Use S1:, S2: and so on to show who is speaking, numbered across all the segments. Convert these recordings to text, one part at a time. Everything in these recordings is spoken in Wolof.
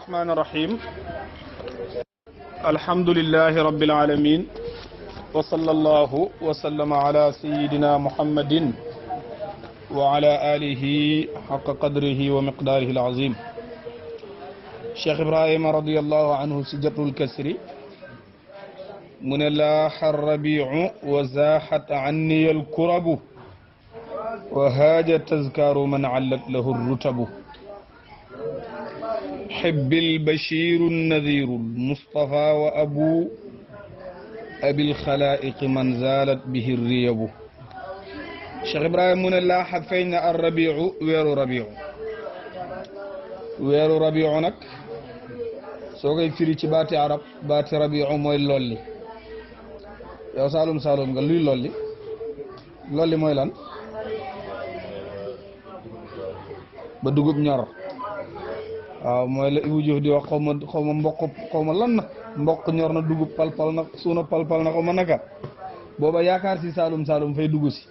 S1: الرحمن الرحيم الحمد لله رب العالمين وصلى الله وسلم على سيدنا محمد وعلى آله حق قدره ومقداره العظيم شيخ إبراهيم رضي الله عنه سجط الكسر من لاح الربيع وزاحت عني الكرب وهاج تذكار من علت له الرتب حب البشير النذير المصطفى وأبو أبي الخلائق من زالت به الريب شيخ إبراهيم من لاح فين الربيع ويرو ربيع نك سوغي فيري ci baati arab baati rabiu mooy lolli yow saalum nga luy lolli mooy lan ba dugub ñor waaw mooy la Ibou Diouf di wax xaw ma mboq xaw ma lan na mboq ñor na dugub palpal na suuna palpal na xaw ma naka booba yaakaar si saalum fay dugg si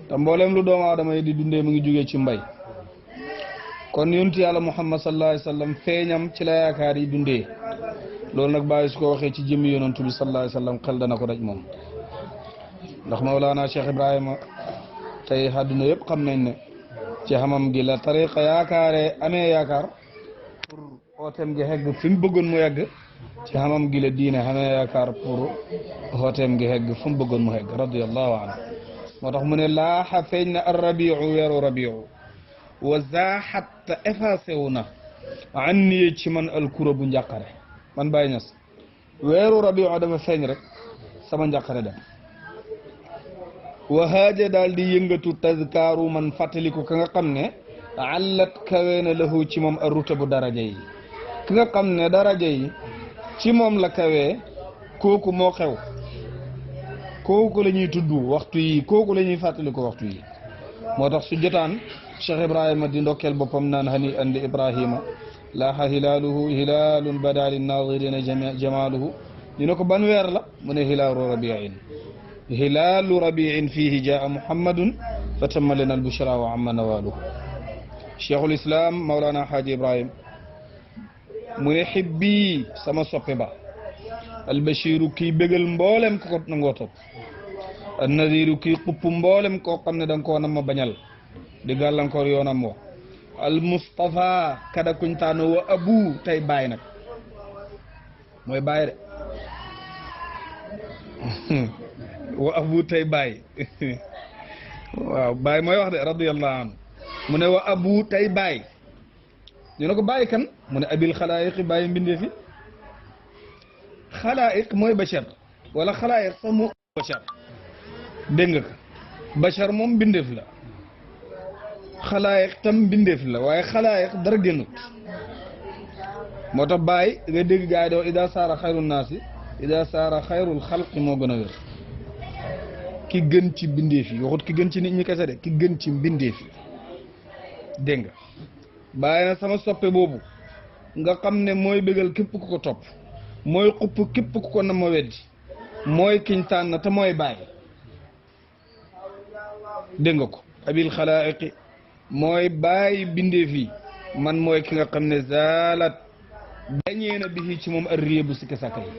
S1: te mboolem lu doomu aadama yi di dundee mu ngi jógee ci mbay kon yonent yàlla Muhammad sallallahu alayhi wa sallam feeñam ci la yaakaar yi dundee loolu nag bàyyi su ko waxee ci jëmmi yonent bi sallallahu alayhi wa sallam xel dana ko daj moom ndax Mawlana Cheikh Ibrahima tey àdduna yëpp xam nañ ne ci xamam gi la tariqa amee yaakaar pour ooteem gi xegg fi mu bëggoon mu yegg ci xamam gi la diine xamee yaakaar pour ooteem gi xegg fu mu bëggoon mu xegg radiyallahu anhu moo tax mu ne laaxa feeñ na ar rabiu weeru rabiu wa zaaxat effacé wu na an niye ci man alkura bu njàqare man Baye Niass weeru rabiu dafa feeñ rek sama njàqare dem wa haaja daal di yëngatu tazkaaru man fàttaliku ka nga xam ne allat kawe na lahu ci moom a ruta bu daraja yi ki nga xam ne daraja yi ci moom la kawee kooku moo xew kooku la ñuy tudd waxtu yi kooku la ñuy fàttaliku waxtu yi moo tax su jotaan Cheikh Ibrahima di ndokkeel boppam naan hani andi Ibrahima laaxa hilaaluhu hilaalun bada linnaazirina jamaaluhu ñu ne ko ban weer la mu ne hilaalu rabiin hilaalu rabiin fiihi jaa muhammadun fa tamma lana albushra wa amma nawaaluhu cheikhul islam Mawlana Haaji Ibrahim mu ne xibbi sama soppe ba albashiru kii bégal mboolem ko nangoo topp annadiru kii xupp mboolem koo xam ne da nga koo nam ma bañal di gàllankoor yoonam wo al Mustafa kada kuñ taano wa abu tey baay nag mooy baay de wa abu tey baay waaw baay mooy wax de radiyallahu anhu mu ne wa abu tey baay ñu ne ko baay kan mu ne abil xalaayiq baay mbindee fi xalaayiq mooy bachar wala xalaayiq sax moo bachar dégg nga ko bachar moom mbindeef la xalaayiq tam mbindeef la waaye xalaayiq dara génnut moo tax baay nga dégg gaa yi doo ida saara xayrul naasi ida saara xayrul xalqi moo gën a wér ki gën ci mbindeef yi waxut ki gën ci nit ñi kese de ki gën ci mbindeef yi dégg nga bàyyi na sama soppe boobu nga xam ne mooy bégal képp ku ko topp mooy xupp képp ku ko na ma weddi mooy kiñ tànn te mooy bàyyi dégg nga ko abil xalaayiqi mooy bàyyi bindeef yi man mooy ki nga xam ne zaalat dañee na bi ci moom ar riye bu sikki sàkka yi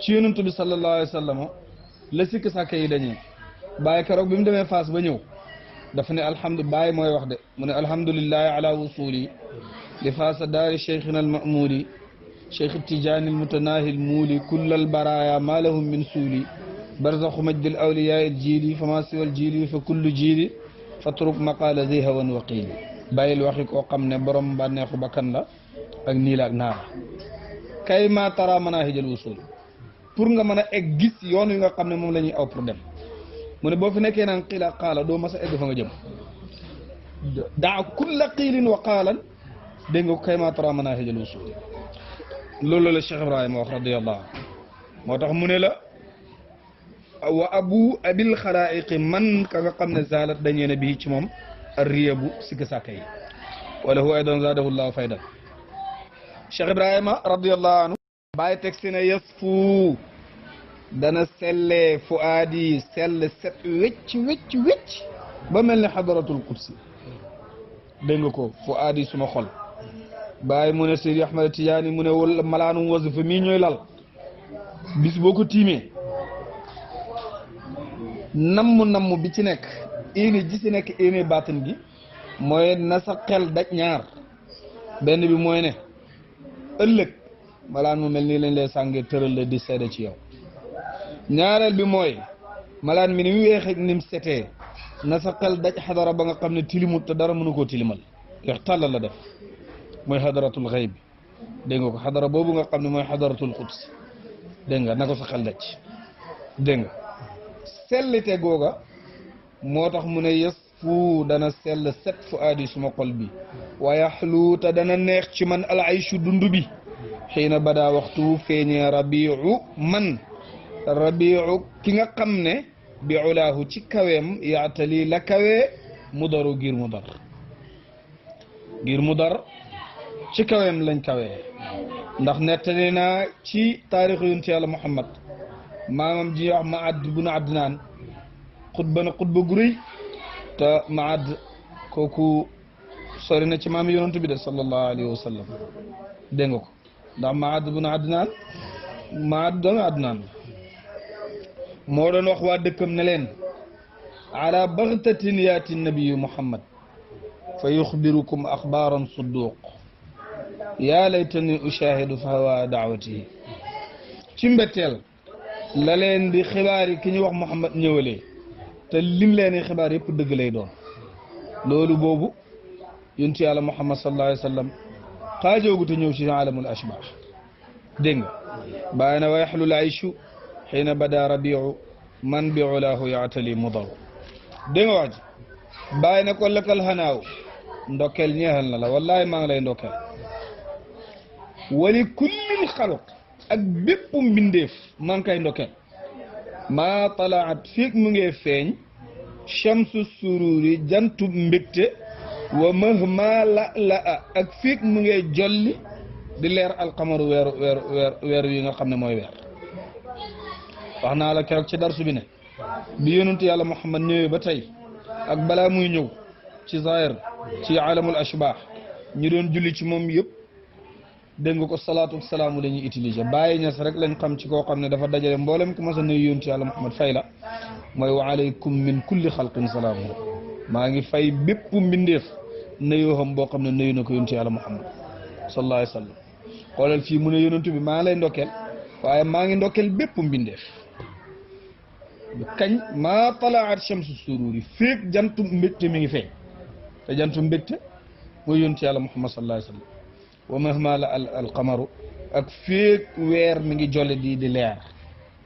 S1: ci yonent bi sallallahu alayhi wa sallam la sikki sàkka yi dañee bàyyi keroog bi mu demee Faas ba ñëw dafa ne bàyyi mooy wax de mu ne alhamdulillahi ala wusuli li faasa daari cheikhina almamuli cheikh tijaani almutanahi almuuli kull albaraya ma lahum min suuli barzaxu majdi alawliya aljiili fama siwa aljiili fa kullu jiili fatruk maqaala zi hawan wa qiili bàyyil waxi koo xam ne borom bànneexu bakkan la ak nii la ak naara kay ma tara manahij alwusul pour nga mën a egg gis yoon wi nga xam ne moom la ñuy aw pour dem mu ne boo fi nekkee naan qiila qaala doo mas a egg fa nga jëm daa kulla qiilin wa qaalan dégg nga ko kay ma tara manahij alwusul loolu la Cheikh Ibrahima wax radiyallahu anhu moo tax mu ne la wa abu abil xalaayiqi man ka nga xam ne zalat dañee na bii ci moom arriyabu sikki sàkka yi wala hu aydan zaadahu llahu faydan Cheikh Ibrahima radiyallahu anhu bàyyi teg si ne yasfu dana sellee fuaadi sell set wecc ba mel ne xadaratul qudsi dégg nga ko fuaadi suma xol bàyyi mu ne Seydi Ahmad Tijaani mu ne wala malaanum wasifa mii ñooy lal bis boo ko tiimee namm bi ci nekk éene ji ci nekk éene baatin gi mooy na sa xel daj ñaar benn bi mooy ne ëllëg malaan mu mel nii lañ lay sàngee tëral la di seede ci yow ñaareel bi mooy malaan mi ni mu weexee ni mu setee na sa xel daj xadara ba nga xam ne tilimut te dara mënu koo tilimal weex tàll la def mooy xadaratul xayb dégg nga ko xadara boobu nga xam ne mooy xadaratul quds dégg nga na ko sa xel daj dégg nga sellite googa moo tax mu ne yes fu dana sell set fu aadi suma xol bi waaye xlu te dana neex ci man al ayshu dund bi xiina badaa waxtu feeñee rabiu man rabiu ki nga xam ne bi ulaahu ci kaweem yaatali la kawee mudaru ngir mudar ci kaweem lañ kawee ndax nettali naa ci taarixu yonent yàlla Muhammad maamam ji wax Maad bunu Adnaan xutba na xutba gu rëy te Maad kooku sori na ci maam yonent bi de sallallahu alayhi wa sallam dégg nga ko ndax Maad bunu Adnaan Maad doomu Adnaan moo doon wax waa dëkkam ne leen ala baxtatin yaati nabiyu Muhammad fa yuxbirukum axbaaran sudduq yaa laytani ushahidu fa hawa daawatihi ci mbetteel la leen di xibaar yi ki ñuy wax Muhammad ñëwalee te lim leen di xibaar yëpp dëgg lay doon loolu boobu yonent yàlla Muhammad sallallahu alayhi wa sallam xaajoogu te ñëw ci alamul ashbah dégg nga bàyyi na wa yaxlul ayshu xiina bada rabiu man bi ulaahu yaatali mudaru dégg nga wax ji bàyyi na ko lëkkal xanaaw ndokkeel ñeexal na la wallahi maa ngi lay ndokkeel wali kullil xalq ak bépp mbindeef maa ngi koy ndokkeel maa talaat fiig mu ngee feeñ chamsu sururi jantub mbégte wa mahma la ak fiig mu ngee jolli di leer alxamaru weer yi nga xam ne mooy weer wax naa la keroog ci darsu bi ne bi yonentu yàlla Muhammad ñëwee ba tey ak balaa muy ñëw ci zahir ci alamul ashbah ñu doon julli ci moom yëpp dégg nga ko salaatu salaamu la ñuy utiliser bàyyi ñes rek lañ xam ci koo xam ne dafa dajale mboolem ku mas a nuyu yonentu yàlla Muhammad fay la mooy wa alaykum min kulli xalqin salaamu maa ngi fay bépp mbindeef nuyoo xam boo xam ne nuyu na ko yonentu yàlla Muhammad sallallahu alayhi wa sallam xoolal fii mu ne yonentu bi maa ngi lay ndokkeel waaye maa ngi ndokkeel bépp mbindeef kañ maa talaat shamsu sururi féeg jantu mbégte mi ngi feeñ te jantu mbégte mooy yonentu yàlla Muhammad sallallahu alayhi wa sallam wa mahma la al qamaru ak féeg weer mi ngi jolle di leer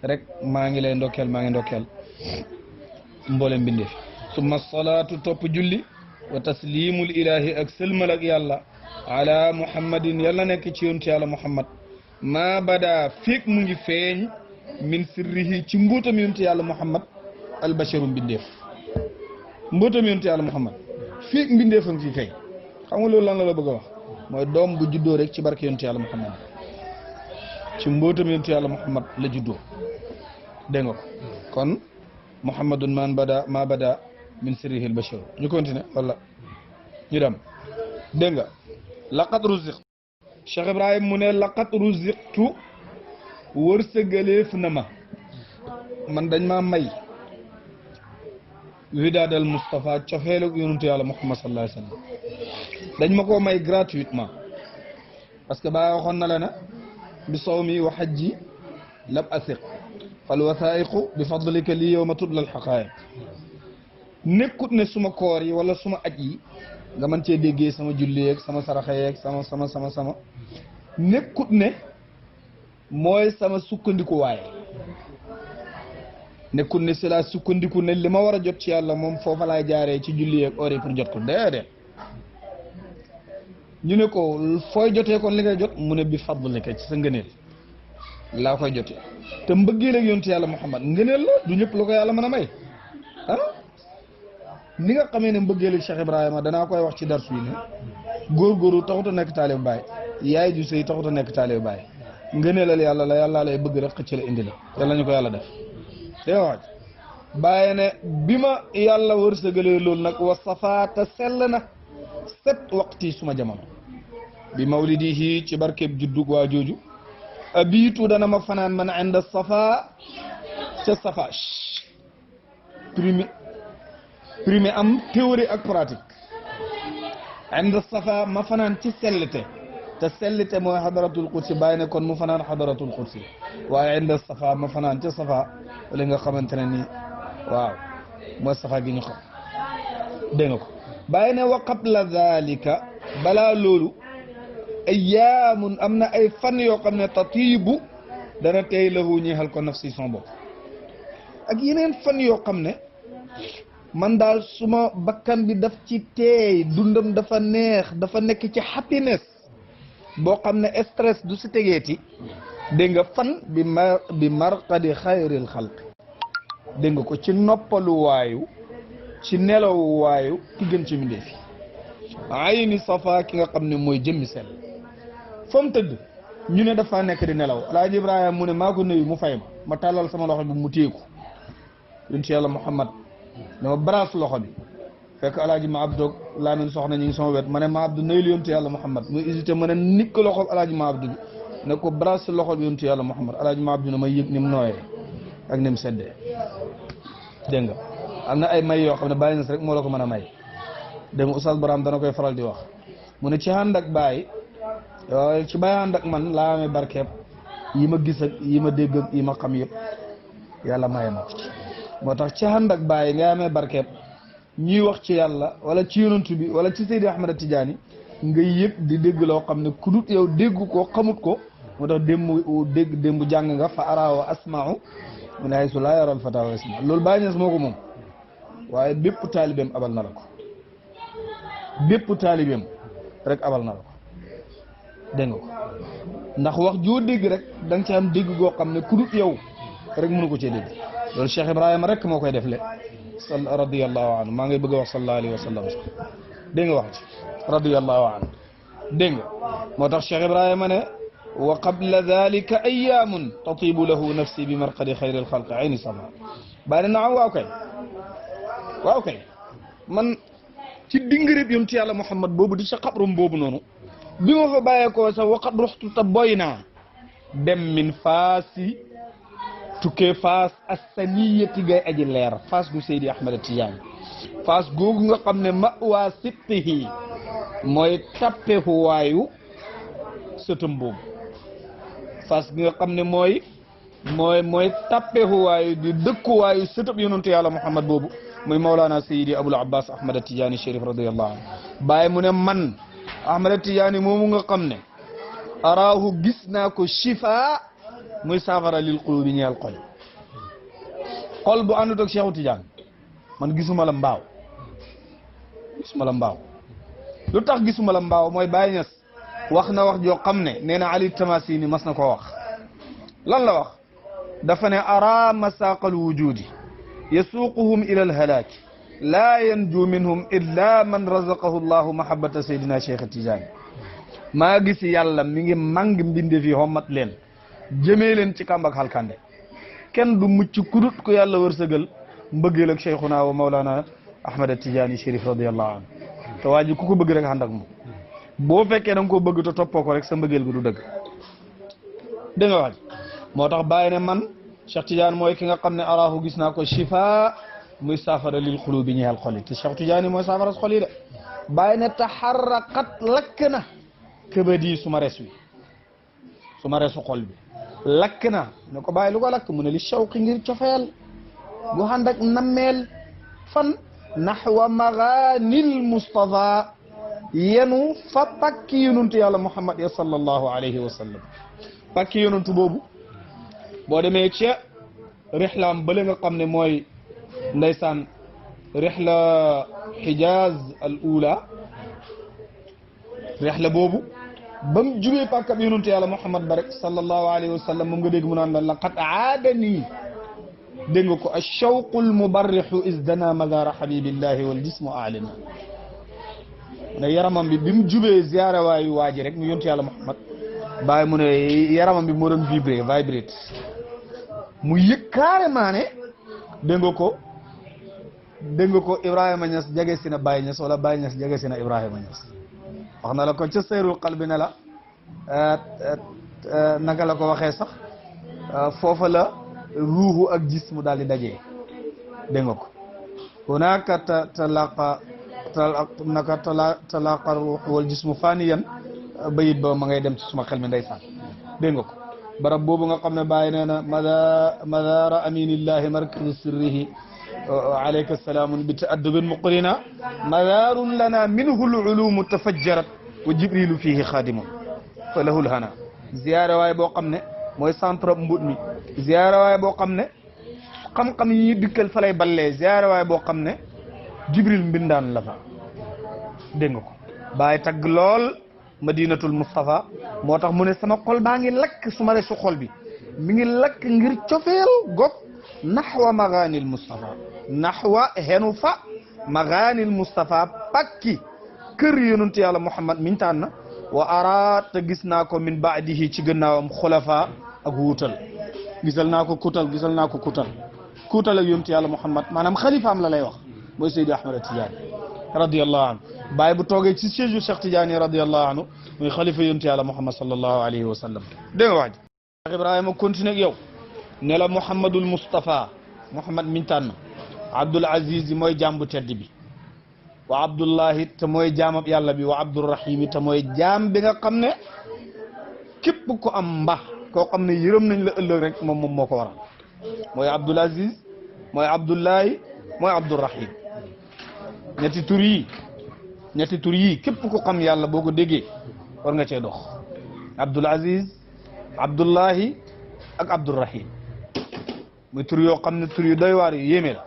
S1: rek maa ngi lay ndokkeel maa ngi ndokkeel mboolem mbindeef summa salaatu topp julli wa taslimul ilahi ak sëlmal ak yàlla ala muhammadin yàlla nekk ci yonentu yàlla Muhammad maa bada féeg mu ngi feeñ min sirrihi ci mbootam yonentu yàlla Muhammad albasharu mbindeef mbootam yonentu yàlla Muhammad féeg mbindeef a ngi fi feeñ xam nga loolu lan la bëgg a wax mooy doom bu juddoo rek ci barke yonentu yàlla Muhammad ci mbootam yonentu yàlla Muhammad la juddoo dégg nga ko kon muhammadun ma bada min sirrihi albasharu ñu continuer wala ñu dem dégg nga laqad ruziq Cheikh Ibrahim mu ne laqad ruziqtu wërsëgaleef na ma man dañ maa may widaadal Moustapha cofeelu yonentu yàlla Muhammad sallallahu alayhi wa sallam dañ ma koo may gratuitement parce que baa waxoon na la na bi sawmi wa hajji lam asiq fal wasaiqu bi fadlika li yawma tudla al haqaiq nekkut ne suma koor yi wala suma aj yi nga mën cee déggee sama julli yeeg sama saraxa yeeg sama nekkut ne mooy sama sukkandiku waaye nekkut ne si la sukkandiku ne li ma war a jot ci yàlla moom foofa laay jaaree ci julli yeeg ore pour jot ko déedéet ñu ne ko fooy jotee kon li ngay jot mu ne bi fadlika ci sa ngëneel laa koy jotee te mbëggeel ak yonent yàlla Muhammad ngëneel la du ñëpp la ko yàlla mën a may ah ni nga xamee ne mbëggeel ak Cheikh Ibrahima danaa koy wax ci darsu yi ne góorgóorlu taxut a nekk taalibe Baay yaay ju sëy taxut a nekk taalibe Baay ngëneelal yàlla la yàlla lay bëgg rek xëcc la indi la yàlla ñu ko yàlla def dégg nga waaj bàyyi ne bi ma yàlla wërsëgalee loolu nag wa safaata sell na set waxti suma jamono bi mawlidihi ci barkeb juddug waa jooju abiitu dana ma fanaan man inda safa ca safa primé am théorie ak pratique inda safa ma fanaan ci sellite te sellite mooy xadaratul qudsi bàyyi ne kon mu fanaan xadaratul qudsi waaye inda safa ma fanaan ca safa li nga xamante ne nii waaw mooy safa gi ñu xam dégg nga ko bàyyi ne wa qabla dalika balaa loolu ayyaamun am na ay fan yoo xam ne tatiibu dana tey lahu ñeexal ko nafsi son bopp ak yeneen fan yoo xam ne man daal suma bakkan bi daf ci teey dundam dafa neex dafa nekk ci happiness boo xam ne stress du si tegeeti dégg nga fan bi marqadi xayril xalq dégg nga ko ci noppalu waayu ci nelaw waayu ki gën ci mbindéef fi ayni safa ki nga xam ne mooy jëmmi sell fa mu tëdd ñu ne dafa nekk di nelaw alaaji Ibrahima mu ne maa ko nuyu mu fay ma tàllal sama loxo bi mu téeku incha yàlla Muhammad dama baraas loxo bi fekk alaaji ma abdoog laa min soxna ñi ngi sama wet ma ne ma abdou nuyul yontu yàlla Muhammad muy hésité ma ne nikk loxo alaaji ma abdou bi ne ko baraas loxo bi yontu yàlla Muhammad alaaji ma abdou ne ma yëg ni mu nooyee ak ni mu seddee dégg nga am na ay may yoo xam ne bàyyi na si rek moo la ko mën a may dégg nga Oustaz Baram dana koy faral di wax mu ne ci ànd ak bàyyi ci bàyyi ànd ak man laa amee barkeeb yi ma gis ak yi ma dégg ak yi ma xam yëpp yàlla maye ma ko ci moo tax ci ànd ak bàyyi nga amee barkeeb ñuy wax ci yàlla wala ci yonantu bi wala ci Seydi Ahmad Tidiane nga yëg di dégg loo xam ne ku dut yow dégg ko xamut ko moo tax démb jàng nga fa araawa asma'u min haysu laa yaral fata wa isma loolu bàyyi ñes moo ko moom waaye bépp taalibeem abal na la ko bépp taalibeem rek abal na la ko dégg nga ko ndax wax joo dégg rek da nga ci am dégg goo xam ne ku dut yow rek mënu ko cee dégg loolu Cheikh Ibrahima rek moo koy def le radiyallahu anhu maa ngay bëgg a wax sallallahu alayhi wa sallam dégg nga wax ci radiyallahu anhu dégg nga moo tax Cheikh Ibrahima ne wa qabla dalika ayaamun tatibu lahu nafsi bi marqadi xayri alxalqi ayni sama bàyyi na am waaw kay man ci dingarib yontu yàlla Muhammad boobu di sa xabrum boobu noonu bi ma fa bàyyeekoo sax waqat ruxtu ta boy naa dem min faasi tukkee faas assaniyati gay aji leer faas gu Seydi Ahmad Tidiane faas googu nga xam ne ma waa sittihi mooy tappeefu waayu sëtam boobu faas gi nga xam ne mooy tappeefu waayu di dëkkuwaayu sëtam yonentu yàlla Muhammad boobu muy Mawlana Seydi Abul Abbas Ahmad Tidiane Chérif radiyallahu anhu bàyyi mu ne man Ahmad Tidiane moomu nga xam ne araahu gis naa ko shifa muy saafara lil qulubi ñeel xol bu àndut ak Cheikhu Tidiane man gisuma la mbaaw lu tax gisuma la mbaaw mooy Baye Niass wax na wax joo xam ne nee na Ali Tamasini mas na koo wax lan la wax dafa ne ara masaqal wujudi yasuquhum ila alhalaki laa yanju minhum illa man razaqahu llahu mahabbata Seydina Cheikh Tidiane maa gis yàlla mi ngi mang mbinde fi hommat leen jëmee leen ci kàmbak xalkande kenn du mucc kudut ku yàlla wërsëgal mbëggeel ak Cheikhuna wa Mawlana Ahmad Tidiane Chérif radiyallahu anhu te waa ji ku ko bëgg rek ànd ak moom boo fekkee da nga koo bëgg te toppoo ko rek sa mbëggeel gu du dëgg dégg nga wax moo tax bàyyi ne man Cheikh Tidiane mooy ki nga xam ne araahu gis naa ko shifa muy saafara lil xulubi ñeel xol yi te Cheikh Tidiane mooy saafara xol yi de bàyyi ne taxarraqat lakk na këbadi suma resu xol bi lakk na ne ko bàyyi lu ko lakk mu ne li shawqi ngir cofeel bu ànd ak nammeel fan naxwa magaanil Mustafa yenu fa pakki yonuntu yàlla Muhammad ya sallallahu alayhi wa sallam pakki yonuntu boobu boo demee ca rixlaam bële nga xam ne mooy ndeysaan rixla Hijaz al ula rixla boobu ba mu jubee pàkkab yonuntu yàlla Muhammad ba rek sallallahu alayhi wa sallam moom nga dégg mu naan la laqad aadanii dégg nga ko ashawqul mubarrixu isdana mazara habibillahi wal jismu alina ne yaramam bi mu jubee ziyaare waayu waa ji rek mu yontu yàlla Muhammad bàyyi mu ne yaramam bi moo doon vibrate mu yëg carrément ne dégg nga ko Ibrahima Niass jege si na Baye Niass wala Baye Niass jege si na Ibrahima Niass wax na la ko ca seyrul qalbi ne la naka la ko waxee sax foofa la ruuxu ak jismu daal di dajee dégg nga ko hunaka talaqa ruuxu wal jismu faniyan bayit ba ma ngay dem ci suma xel mi ndeysaan dégg nga ko barab boobu nga xam ne bàyyi nee na madara aminillahi markazu sirrihi alayka salaamun bi ta'addubin muqrina madarun lana minhu lulumu tafajjarat wa jibrilu fihi xaadimun fa lahul hana ziyaara waaye boo xam ne mooy centre mbut mi ziyaara waaye boo xam ne xam-xam yi dikkal fa lay ballee ziyaara waaye boo xam ne jibril mbindaan la fa dégg nga ko bàyyi tagg lool madinatul Mustafa moo tax mu ne sama xol baa ngi lakk su ma resu xol bi mi ngi lakk ngir cofeel gog naxwa magaanil Mustafa naxwa henu fa magaanil Mustafa pakki kër yonent yàlla Muhammad miñ tànn na wa ara te gis naa ko min baadihi ci gannaawam xulafa ak wuutal gisal naa ko kuutal ak yonent yàlla Muhammad maanaam xalifaam la lay wax mooy Seydi Ahmad Tidiane radiyallahu anhu bàyyi bu toogee ci siège u Cheikh Tidiane radiyallahu anhu muy xalifa yonent yàlla Muhammad sallallahu alayhi wa sallam dégg nga wax ji Cheikh Ibrahima continué ak yow ne la Muhammadul Mustafa Muhammad miñ tànn Abdul Aziz mooy jàmbu tedd bi wa Abdullahi te mooy jaamab yàlla bi wa Abdurrahim te mooy jaam bi nga xam ne képp ko am mba koo xam ne yërëm nañ la ëllëg rek moom moo ko waral mooy Abdul Aziz mooy Abdullahi mooy Abdurrahim ñetti tur yi képp ko xam yàlla boo ko déggee war nga cee dox Abdul Aziz Abdullahi ak Abdurrahim muy tur yoo xam ne tur yu doy waar yu yéeme la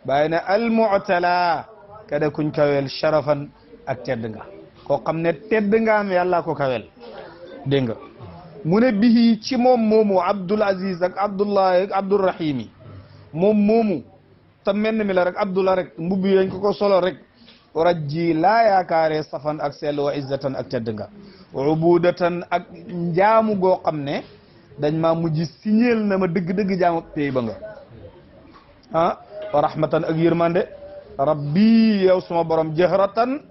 S1: bàyyi ne al mu'tala kada kuñ kawel sharafan ak tedd nga koo xam ne tedd nga am yàlla ko kawel dégg nga mu ne bihi ci moom moomu Abdul Aziz ak Abdullahi ak Abdurrahim yi moom moomu te menn mi la rek Abdullah rek mbubbi yañ ko solo rek rajji laa yaakaare safan ak sell wa izzatan ak tedd nga ubudatan ak njaamu goo xam ne dañ maa mujj signeel na ma dëgg-dëgg jaamu pay ba nga wa rahmatan ak yërmande rabbi yow suma borom jahratan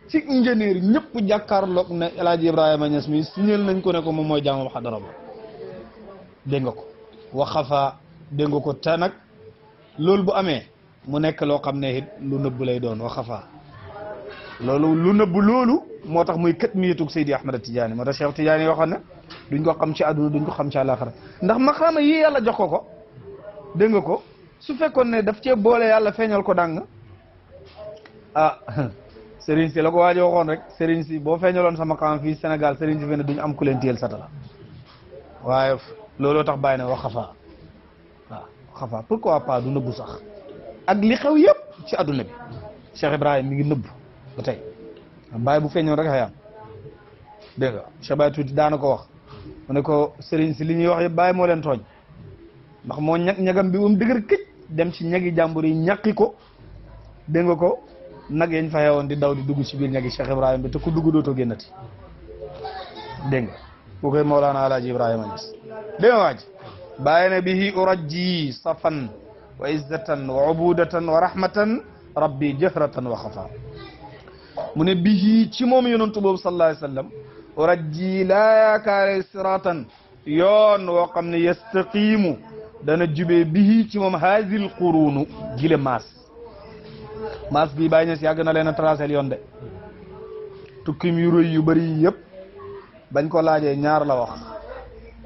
S1: ci ingénieur ñëpp jàkkaarloog ne El Hadj Ibrahima Niass mi signeel nañ ko ne ko moom mooy jaamu xadara ba dégg nga ko waxafa dégg nga ko te nag loolu bu amee mu nekk loo xam ne it lu nëbb lay doon waxafa loolu lu nëbb loolu moo tax muy kët mi yetug Seydi Ahmad Tidiane moo tax Cheikh Tidiane yoo xam ne duñ ko xam ci àdduna duñ ko xam ci àllaaxira ndax maqaama yi yàlla jox ko dégg nga ko su fekkoon ne daf cee boole yàlla feeñal ko dàng Serigne si la ko waajo waxoon rek Serigne si boo feeñaloon sama maqaam fii Sénégal Serigne si fe ne duñ am ku leen téyel satala waaye looloo tax bàyyi ne waxafa xafa pourquoi pas du nëbbu sax ak li xew yëpp ci adduna bi Cheikh Ibrahima mi ngi nëbbu ba tey bàyyi bu feeñoon rek xayaam dégg nga Cheikh Baye tuuti daana ko wax mu ne ko Serigne si li ñuy wax yëpp bàyyi moo leen tooñ ndax moo ñagam bi um dëgër këj dem ci ñagi jàmbur yi ñaqi ko dégg nga ko nag yañ fa xewoon di daw di dugg ci biir ñagi Cheikh Ibrahima bi te ku dugg dootoo génnati dégg nga ku koy Mawlana Alaaji Ibrahima Niass dégg nga waaj bàyyi na bihi urajji safan wa izzatan wa ubudatan wa rahmatan rabbi jahratan wa xafa mu ne bihi ci moom yonantu boobu sallallahu alayhi wa sallam urajji laa yaakaare siratan yoon woo xam ne yastaqimu dana jubee bihi ci moom haazil qurunu gile maas bi bàyyi na si yàgg na leen a tracé yoon de tukkim yu rëy yu bëri yëpp bañ ko laajee ñaar la wax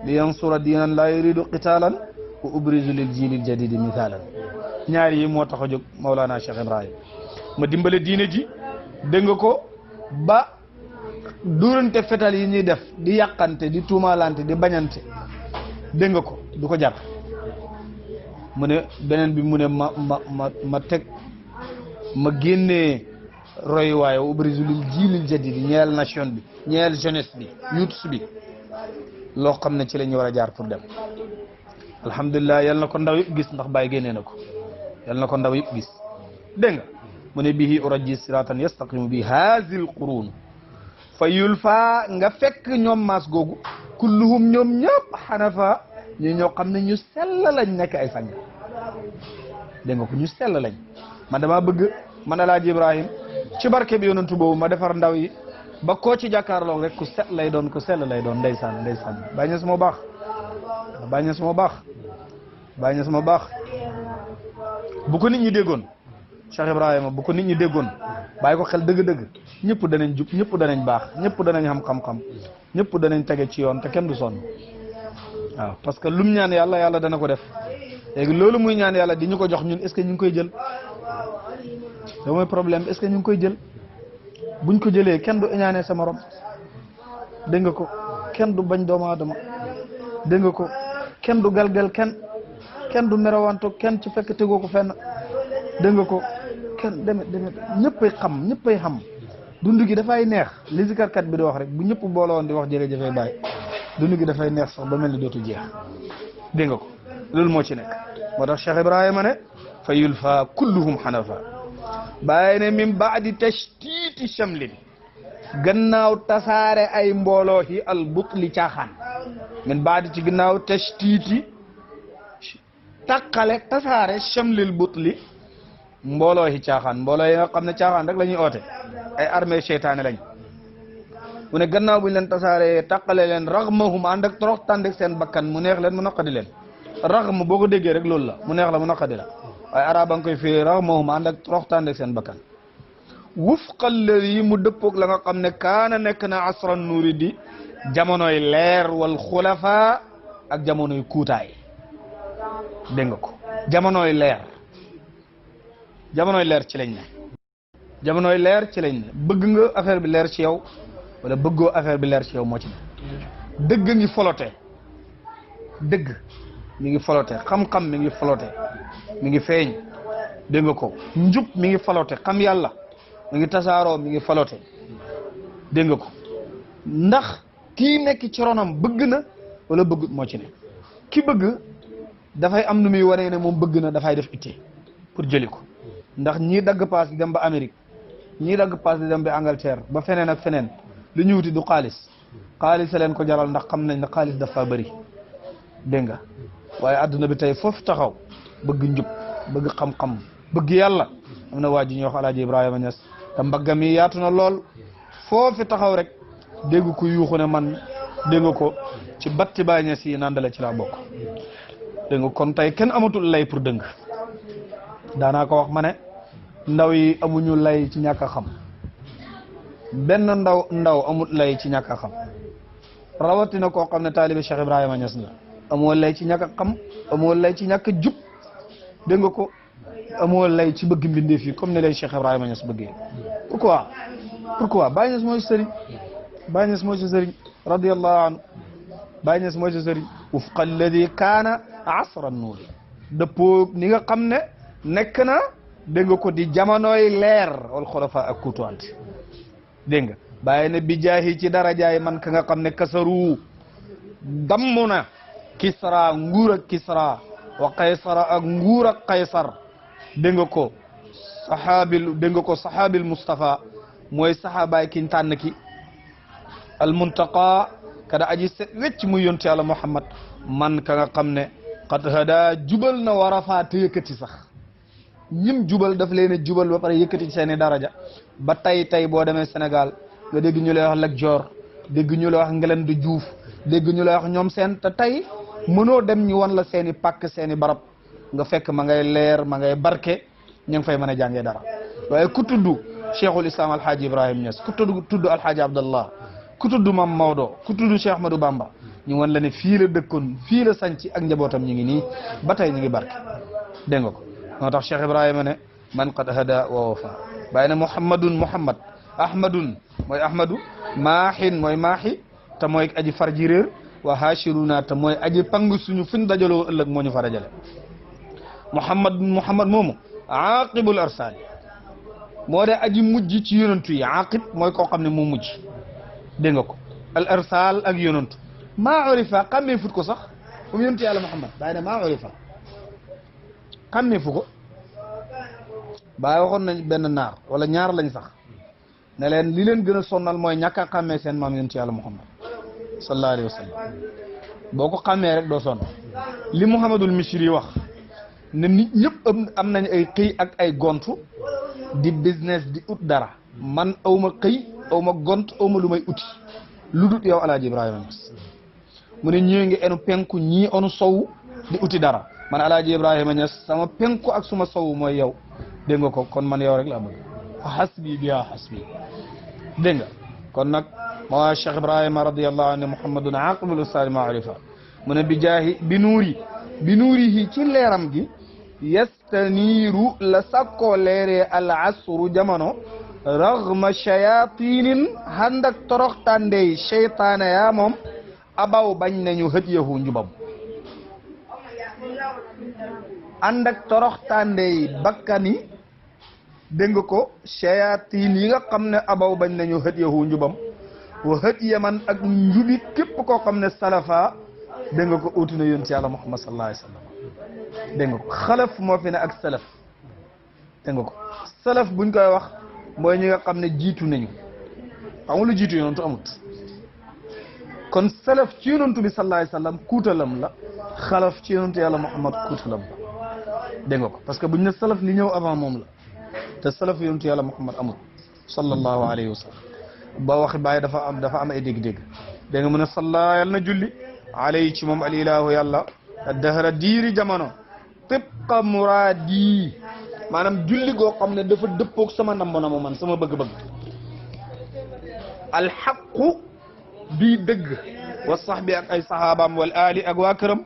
S1: li yansura diinan laa yuridu qitaalan wa ubrizu lil jiilil jadidi misaalan ñaar yi moo tax a jóg Mawlana Cheikh Ibrahima ma dimbale diine ji dégg nga ko ba durante fetal yi ñuy def di yàqante di tuumaalante di bañante dégg nga ko du ko jar mu ne beneen bi mu ne ma teg ma génnee royuwaay wa ubrizu lil jiilil jadidi ñeel nation bi ñeel jeunesse bi youth bi loo xam ne ci la ñu war a jaar pour dem alhamdulilah yal na ko ndaw yëpp gis ndax Baye génnee na ko yal na ko ndaw yëpp gis dégg nga mu ne bihi urajji siratan yastaqimu bi haazil qurun fa yulfa nga fekk ñoom maas googu kulluhum ñoom ñëpp xanafa ñu ñoo xam ne ñu sell lañ nekk ay sang dégg nga ko ñu sell lañ man dama bëgg man Alaaji Ibrahim ci barke bi yonantu boobu ma defar ndaw yi ba koo ci jàkkaarloog rek ku set lay doon ku sell lay doon ndeysaan ndeysaan Baay Ñas moo baax Baay Ñas moo baax Baay Ñas moo baax bu ko nit ñi déggoon Cheikh Ibrahima bu ko nit ñi déggoon bàyyi ko xel dëgg-dëgg ñëpp danañ jub ñëpp danañ baax ñëpp danañ xam xam-xam ñëpp danañ tege ci yoon te kenn du sonn waaw parce que lum ñaan yàlla yàlla dana ko def léegi loolu muy ñaan yàlla di ñu ko jox ñun est-ce que ñu ngi koy jël da mooy problème est-ce que ñu ngi koy jël buñ ko jëlee kenn du ñaanee sa morom dégg nga ko kenn du bañ doomu aadama dégg nga ko kenn du galgal kenn du merawanto kenn ci fekk tegoo ko fenn dégg nga ko kenn demet ñëppay xam dund gi dafay neex li zikarkat bi di wax rek bu ñëpp boole woon di wax jërëjëfee Baay dund gi dafay neex sax ba mel ni dootu jeex dégg nga ko loolu moo ci nekk moo tax Cheikh Ibrahima ne fa yulfa kulluhum hanafa Baay ne min baadi tashtiti shamlin gannaaw tasaare ay mbooloo yi al butli caaxaan min baadi ci gannaaw tashtiti takkale tasaare shamlil butli mbooloo yi caaxaan mbooloo yi nga xam ne caaxaan rek la ñuy oote ay armée seytaane lañ mu ne gannaaw buñ leen tasaare takkale leen raxmahum ànd ak torox tàndik seen bakkan mu neex leen mu naqadi leen raxm boo ko déggee rek loolu la mu neex la mu naqadi la waaye arab a nga koy firi raxmahum ànd ak torox tàndik seen bakkan wufqal ladi mu dëppoog la nga xam ne kaana nekk na asran nuuri di jamonoy leer wal xulafa ak jamonoy kuutaay dégg nga ko jamonoy leer ci lañ ne jamonoy leer ci lañ ne bëgg nga affaire bi leer ci yow wala bëggoo affaire bi leer ci yow moo ci ne dëgg ngi folote dëgg mi ngi folote xam-xam mi ngi folote mi ngi feeñ dégg nga ko njub mi ngi folote xam yàlla mi ngi tasaaroo mi ngi folote dégg nga ko ndax kii nekk ci ronam bëgg na wala bëggut moo ci ne ki bëgg dafay am nu muy waree ne moom bëgg na dafay def itte pour jëli ko ndax ñii dagg paas di dem ba Amérique ñii dagg paas di dem ba Angleterre ba feneen ak feneen li ñu wuti du xaalis a leen ko jaral ndax xam nañ ne xaalis dafa bëri dégg nga waaye adduna bi tey foofu taxaw bëgg njub bëgg xam-xam bëgg yàlla am na waa ji ñuy wax Alaaji Ibrahima Niass te mbaggam yi yaatu na lool foofu taxaw rek dégg ko yuuxu ne man dégg nga ko ci batti Baay Ñas yi nandale ci laa bokk dégg nga kon tey kenn amatul lay pour dëng daanaa ko wax ma ne ndaw yi amuñu lay ci ñàkk a xam benn ndaw amul lay ci ñàkk a xam rawatina koo xam ne taalibe Cheikh Ibrahima Niass la amoo lay ci ñàkk a xam amoo lay ci ñàkk a jub dégg nga ko amoo lay ci bëgg mbindeef yi comme ne lay Cheikh Ibrahima Niass bëggee pourquoi Baay Ñas mooy sëriñ Baay Ñas mooy sa sëriñ radiyallahu anhu Baay Ñas mooy sa sëriñ wufqa alladi kaana asra nuur dëppoo ni nga xam ne nekk na dégg nga ko di jamonoy leer wal xulafa ak kuutuwante dégg nga bàyyi ne bi jaahi ci darajaay man ka nga xam ne kasaru damm na kisra nguur ak kisra wa qaysara ak nguur ak qaysar dégg nga ko saxaabil Mustafa mooy saxaabaay kiñ tànn ki al muntaqa kada aji set wecc muy yonti Yàlla Muhammad man ka nga xam ne qad hada jubal na war a faa te yëkkati sax ñim jubal daf leen a jubal ba pare yëkkati ci seeni daraja ba tey boo demee Sénégal nga dégg ñu lay wax Lat Joor dégg ñu lay wax Ngalandou Diouf dégg ñu lay wax ñoom seen te tey mënoo dem ñu wan la seeni pàkk seeni barab nga fekk ma ngay leer ma ngay barke ñu ngi fay mën a jàngee dara waaye ku tudd Cheikhul Islam Alhaaji Ibrahima Niass ku tudd Alhaaji Abdallah ku tudd Mam Maodo ku tudd Cheikh Ahmadou Bamba ñu wan la ne fii la dëkkoon fii la sanc ak njabootam ñu ngi nii ba tey ñu ngi barke dégg nga ko moo tax Cheikh Ibrahima ne man qad hada wa wafa bàyyi ne Muhammad Ahmadun mooy Ahmadu maahin mooy maahi te mooy aji far ji réer wa hashiruna te mooy aji pang suñu fuñ dajaloo ëllëg moo ñu fa dajale Muhammad moomu aqibul arsal moo de aji mujj ci yonantu yi aqib mooy koo xam ne moo mujj dégg nga ko al arsal ak yonantu maa urifa xammee fut ko sax comme yonantu yàlla Muhammad bàyyi ne maa urifa xammee fu ko bàyyi waxoon nañ benn naar wala ñaar lañ sax ne leen li leen gën a sonnal mooy ñàkk a xàmmee seen maam yonent yàlla Muhammad sallallahu alayhi wa sallam boo ko xàmmee rek doo sonn li Muhammadul Misri wax ne nit ñëpp am nañ ay xëy ak ay gontu di business di ut dara man awma xëy aw ma gont aw ma lu may uti lu dul yow alaaji Ibrahima Niass mu ne ñii ngi enu penku ñii onu sow di uti dara man alaaji Ibrahima Niass sama penku ak suma sow mooy yow dégg nga ko kon man yow rek laa bëgg fa hasbi biha hasbi dégg nga kon nag moo Cheikh Ibrahima radiyallahu anhu muhammadun aqibul ustadi maarifa mu ne bi jaahi bi nuurihi ci leeram gi yastaniiru la sakkoo leeree al asru jamono raghma shayatinin handak toroxtandey cheytaane yaa moom abaw bañ nañu hët yahu njubam ànd ak toroxtandey bakkani dégg nga ko shayatin yi nga xam ne abaw bañ nañu hët yahu njubam wa hët yaman ak njubi képp koo xam ne salafa dégg nga ko uti na yonent yàlla Muhammad sallallahu alayhi wa sallam dégg nga ko xalaf moo fi ne ak salaf dégg nga ko salaf buñ koy wax mooy ñi nga xam ne jiitu nañu xam nga lu jiitu yonentu amut kon salaf ci yonentu bi sallallahu alayhi wa sallam kuutalam la xalaf ci yonentu yàlla Muhammad kuutalam la dégg nga ko parce que buñ ne salaf li ñëw avant moom la te salaf yonentu yàlla Muhammad amut sallallahu alayhi wa sallam ba waxi bàyyi dafa am ay dégg-dégg dégg nga mu ne salla yàlla na julli alayhi ci moom al ilahu yàlla dahra diiri jamono tibqa muraadi maanaam julli goo xam ne dafa dëppoog sama nambo man sama bëgg-bëgg alxaqu bii dëgg wa sahbi ak ay sahabaam wal ali ak waa këram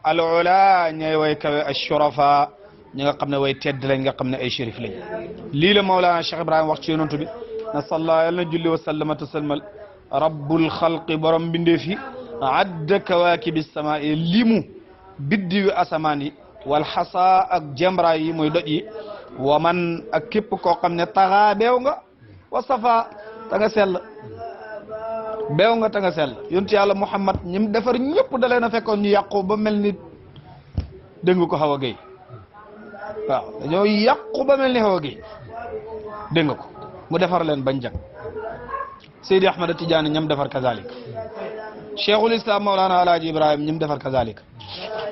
S1: al ula ñay way kawe ashurafa ñi nga xam ne way tedd lañ nga xam ne ay shérif lañ lii la Mawlana Cheikh Ibrahima wax ci yonantu bi na salla yàlla na julli wa sallama tasalmal rabbul xalqi borom mbindeef yi adda kawaakibi samaa limu biddi wi asamaan yi wal xasa ak jemra yi mooy doj yi wa man ak képp koo xam ne taxaa beew nga wa safa ta nga sell beew nga ta nga sell yontu yàlla Muhammad ñim defar ñëpp da leen a fekkoon ñu yàqu ba mel ni dégg nga ko xaw a géy waaw dañoo yàqu ba mel ni xaw a géy dégg nga ko mu defar leen bañ jag Seydi Ahmad Tidiane ñam defar kazalik cheikhul islam Mawlana Alaaji Ibrahima ñim defar kazalik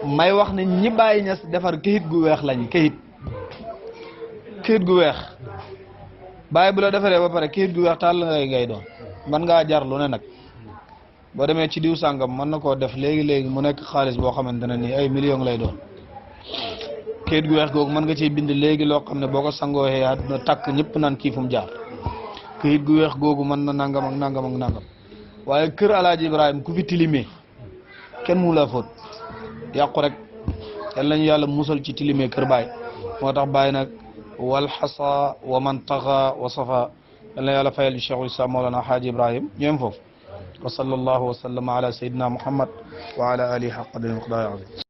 S1: may wax ne ñi bàyyi ñas defar kayit gu weex lañ kayit gu weex bàyyi bu la defaree ba pare kayit gu weex tàll ngay doon man ngaa jar lu ne nag boo demee ci diw sàngam mën na koo def léegi mu nekk xaalis boo xamante ne nii ay millions lay doon kayit gu weex googu mën nga ciy bind léegi loo xam ne boo ko sangooxee àdduna takk ñëpp naan kii fu mu jaar kayit gu weex googu mën na nangam ak nangam ak nangam waaye kër Alaaji Ibrahima ku fi tilimee kenn mu la fóot yàqu rek yal nañu yàlla musal ci tilimee kër baay moo tax baay nag wal xasa wa man taxa wa safa yal na yàlla fayal bi cheikhul islam Mawlana Haaji Ibrahim ñoom foofu wa sallallahu wa sallama ala sayyidina Muhammad wa ala alihi haqqa qadrihi wa miqdaarihi azim